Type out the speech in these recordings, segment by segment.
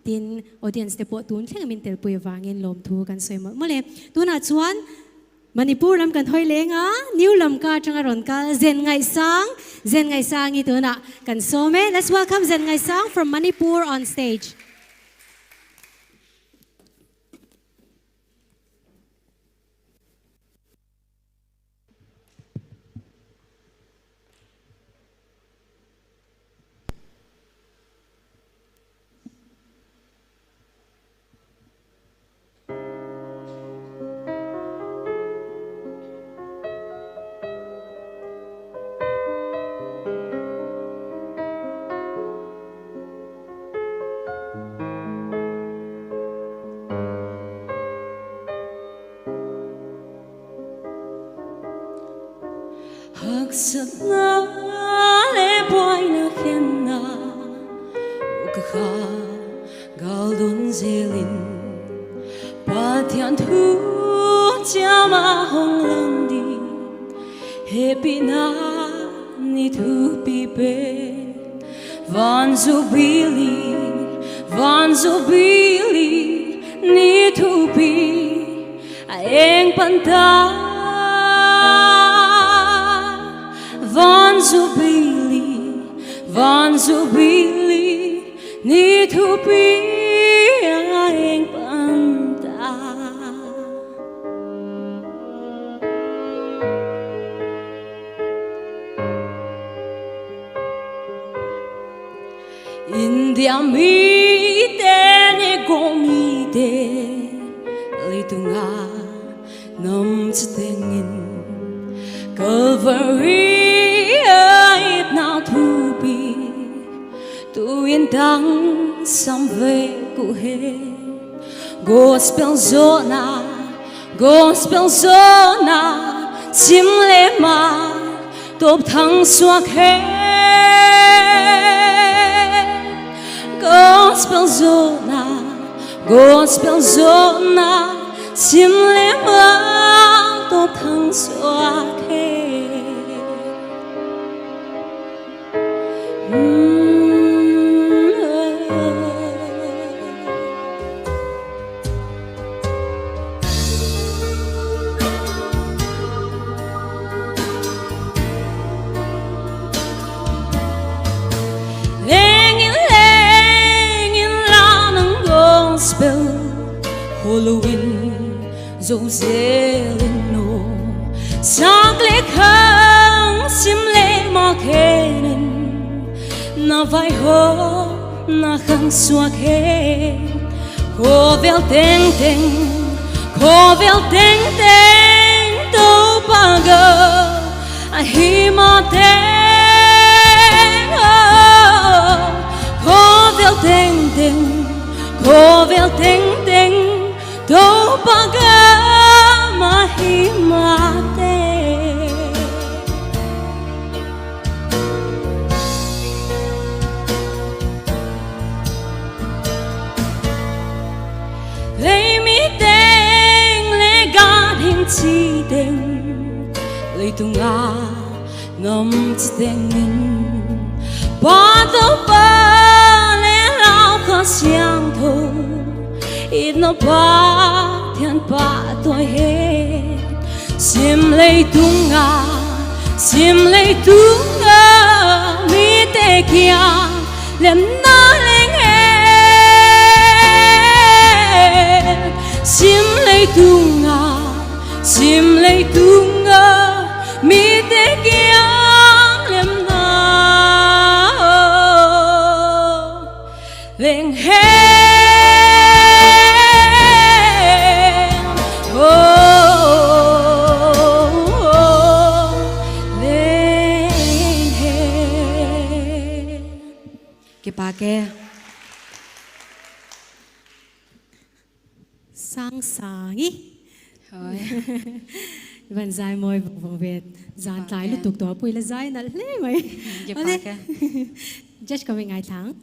Tin, audience te pawh tun thleng min telpui avangin lawmthu kan sawi mawlh mawlh e. Tunah chuan Manipur lam kan hawi leng a, New Lamka atanga rawn kal Zen Ngaihsang, Zen Ngaihsangi tunah kan sawm e. Let's welcome Zen Ngaihsang from Manipur on stage. Haksatna leh buaina khenna ka kha gal dawn zelin Pathian thu chiama hawng lang ding he pina ni thu pi pe Van zu bili van zu bili ni thu pi A eng pan ta Van zu bili van zu bili ni thu pi a eng pan ta. India mi te ni go mi te leitunga nam chi tengin Calvary ait na thu pi tu in tang sam ve ku he Gospel zona Gospel zona chim le ma Top thang suak he Gospel zona Gospel zona chim le ma top thang suak he. Lengin lengin la nang gospel Halloween zo zelin no Sak le khang sim le ma khenin Na vai ho na khang suak he Kho vel teng teng kho vel teng teng to pa go a hi ma teng kho vel teng teng kho vel teng teng to pa ga ma hi ma te. Lấy mi teng le ga ding chi teng lấy tung a ngam chi teng in pa to pa le lao kho xiang thu ít nó pa thiên pa tôi hết sim lấy tung a sim lấy tung a mi te kia lem na leng he sim lấy tung a sim lấy tung a mi te kia lem na leng he oh leng he. Ke pa ke. Sang sangi. Van zai mawi vawng vawng ve. Zan tlai lutuk tawh pui la zai nalh hle mai. Ke pa ke. Judge ka ngai thlang.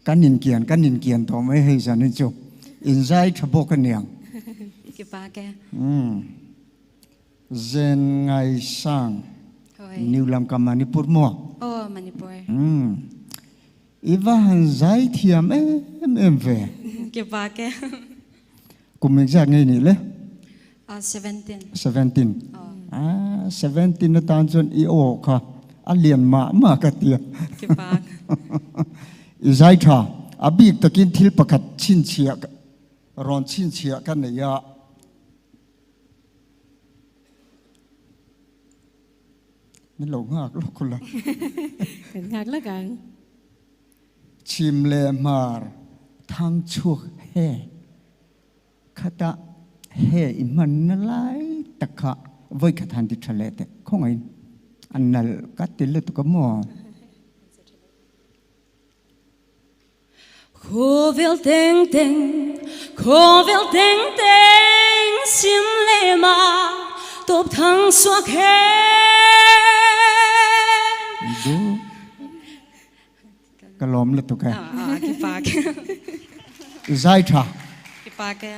Kan inkian kan inkian tawh mai hei zan hi chu inzai tha bawk aniang. Ke pa ke. Zen ngai sang. New Lamka Manipur maw? Aw Manipur. Umm. I va han zai thiam em em ve. Ke pa ke. Kum engzat nge nih le? 17. 17. Ah, 17 atan chuan i aw kha a lian mah mah ka tia. Ke pa. I zai tha. A bik takin thil pakhat chhinchhiah rawn chhinchhiah ka nei a. Min lo nghak lawk la. Kan nghak lawk ang. Chhim leh hmar thang chhuak he khata he i hmanna lai tak kha vawi khat han ti tha leh teh khawngaihin a nalh ka ti lutuk a maw. Khawvel teng teng, khawvel teng teng sim leh ma tawp thang suak he. Du ka lawm lutuk e. Ki pa ke. I zai tha. Ki pa ke.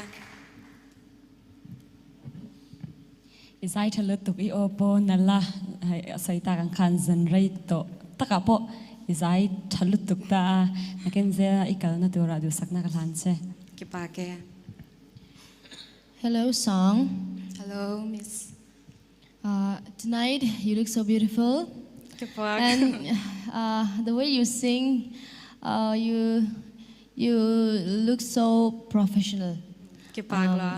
I zai tha lutuk i aw pawh nala hei a sawi tak ang khan zan rei tawh takah pawh i zai tha lutuk ta a, nakin zela i kalna turah duhsakna ka hlan che. Ki pa ke. Hello Sang. Hello Miss. Tonight you look so beautiful. Ki pa ke. And the way you sing you you look so professional.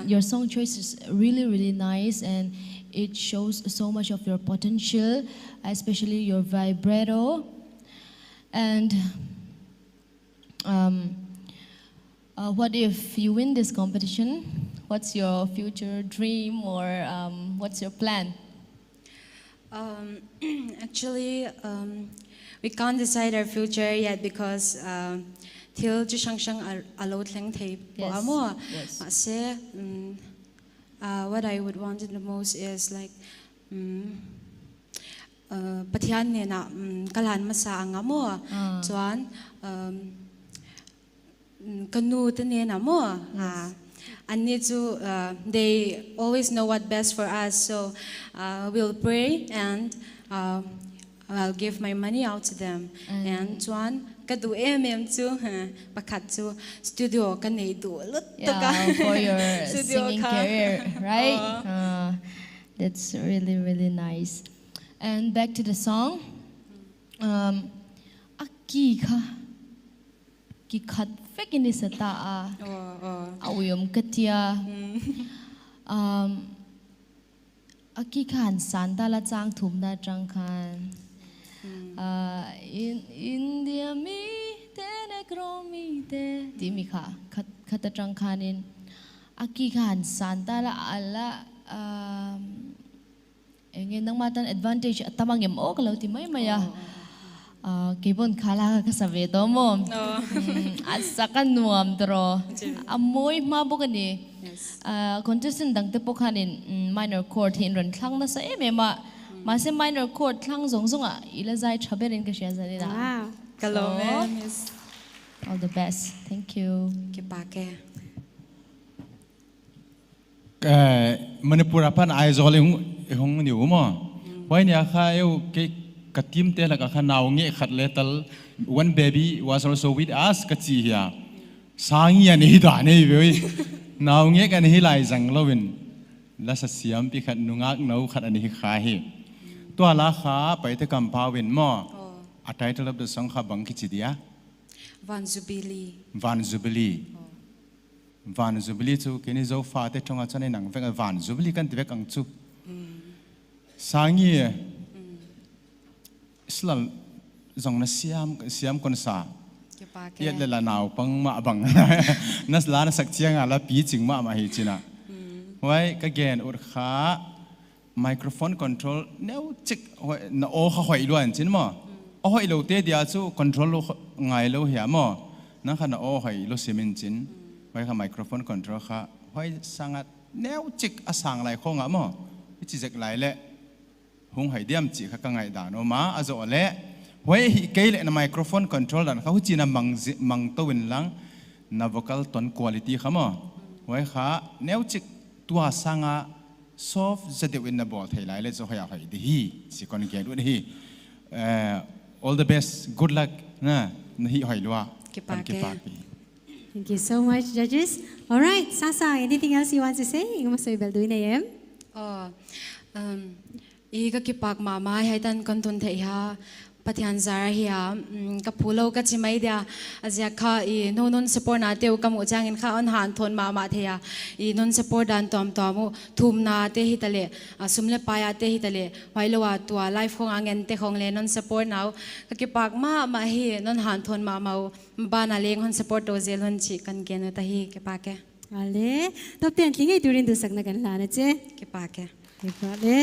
Your song choice is really really nice and it shows so much of your potential especially your vibrato and um, uh, what if you win this competition what's your future dream or um, what's your plan um, actually um, we can't decide our future yet because thil chi hrang hrang a lo thleng thei pawh a maw. Mahse what I would want the most is like Pathian nena ka lan hmasa ang a maw. Chuan Ka nu te nen ah maw annih cu they always know what best for us so we'll pray and I'll give my money out to them and chuan ka duh em em cu pakhat cu studio ka nei duh lutuk a Yeah, for your singing career, right? That's really really nice. And back to the song. Um, a ki kha Ki khat vekin i sa ta a, a uiawm ka tia. A ki kha han san ta la chang thumna atang khan India mi te Negro mi te tih mi kha khat atang khanin a ki kha han san ta la a la Eng nge nangmah tan advantage a tam angem aw ka lo ti mai mai a. Kei pawn kha la ka sa ve tawh maw? A sak a nuam tawh a mawi hma bawk a ni. Contestant dang te pawh khanin minor chord hi an rawn thlang nasa em em a. Mahse minor chord thlang zawng zawng ah i la zai tha berin ka hria zan ina. Ka lawm e miss. All the best. Thank you. Ke pa ke. Manipur ah phan Aizawl i hung ni u maw? Wai nia kha eu ke ka team te laka kha nau nge khat le tal one baby was also with us ka chi hiya sangi an hi da nei ve nau nge kan hi lai jang lowin la sa siam pi khat nungak no khat ani hi kha hi to la kha pai te kam pawin mo a title of the song kha bang ki chi dia Van Jubilee Van Jubilee Van Jubilee chu keini Zofa te tawngah chuan inang vek a, Van Jubilee kan ti vek ang chu. Sangi Slal zong na siam siam kon sa. Yet le la nau pang ma bang na la na sak chiang a la pi ching ma ma hi china. Wai ka gen ur kha microphone control neu chik na o kha hoi luan chin mo o hoi lo te dia chu control lo ngai lo hiya mo nang kha na o hoi lo simin chin hoi kha microphone control kha hoi sangat neu chik a sang lai kho nga mo chi zek lai le hung hai diam chi kha ka ngai dan o ma a zo le hoi hi ke le na microphone control dan kha hu chi na mang mang to win lang na vocal tone quality kha mo hoi kha neu chik tua sanga Soft zet deuh in na bawl thei lai le chu hoi a hoi di hi si kon gen ut hi. All the best, good luck na na hi hoi lua. Ki pa Ki ke. Pa pi. Thank you so much, judges. All right, Sasa, anything else you want to say? Ing mo sawi bel dui nei em? Aw, um, i ka ki pak ma ma hai tan kon tun thei ha Pathian zar hi a ka phulo ka chi mai dia azia kha i no non support na teu ka mu changin kha on han thon ma ma theya i non support dan tom tomu thum na te hi tale sumle paya te hi tale wailowa tua life khong angen te khong le non support nau ka ki pak ma ma hi non han thon ma mau ba na leng hon support to zel hon chi kan gen ta hi ke pa ke. Ale, top ten tling ei turin duhsakna kan hlan a che. Ke pa ke. Ke pa le.